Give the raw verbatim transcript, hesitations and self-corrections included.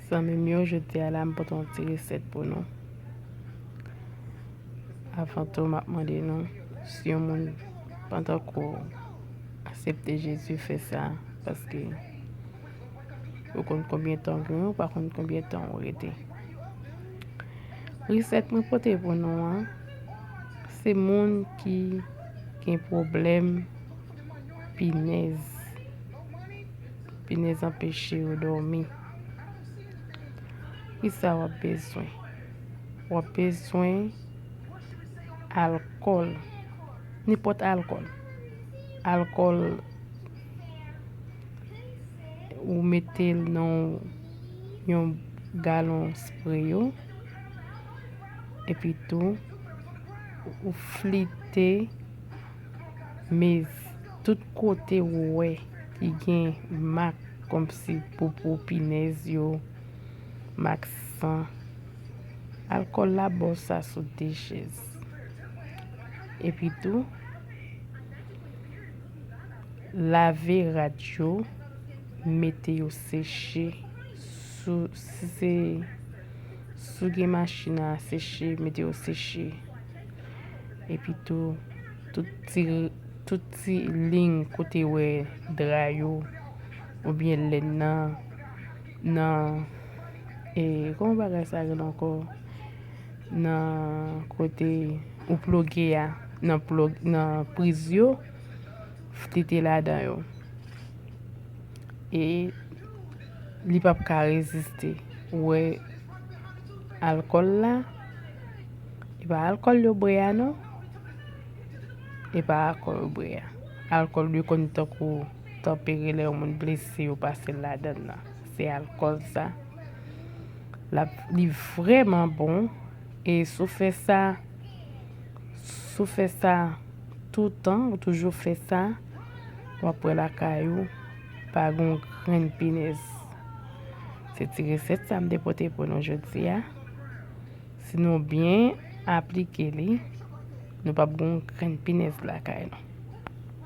Zanmi m yo, jodi a la, m pote yon ti resèt pou nou. Avan tou, m ap mande nou, si yon moun pantankou aksepte Jezi, fè sa, paske ou konn konbyen tan w gen, ou pa konn konbyen tan w rete. Resèt mwen pote pou nou an, se moun ki gen pwoblèm pinèz. Pinèz anpeche yo dòmi. Kisa w ap bezwen? W ap bezwen alkòl, nenpòt alkòl. Alkòl, ou mete l nan yon galon spre yo, epi tou, ou flite mezi tout kote ou wè ki gen mak kòmsi popo pinèz yo, mak san. Alkòl la, ba w sa sou de chèz. Epi tou, lave rad yo, mete yo seche. Sou, si se, si w gen machin a seche, mete yo seche. Epi tou, tout ti, tout ti liy kote w wè dra yo, oubyen lèn nan, nan, e, kòman bagay sa rele ankò? Nan kote ou ploge a, nan plòg, nan priz yo, flite ladan yo. E li p ap ka reziste. Ou wè alkòl la, e pa alkòl yo bwè a non. E pa alkòl yo bwè a. Alkòl yo konn tankou tanpere lè yon moun blese, yo pase l ladan l nan. Se alkòl sa. L ap, li vrèman bon. E si w fè sa, si w fè sa toutan, ou toujou fè sa, w ap wè lakay ou pa gen yon grenn pinèz. Se ti resèt sa m te pote pou nou jodi a. Si nou byen aplike li, nou p ap gen yon grenn pinèz lakay nou.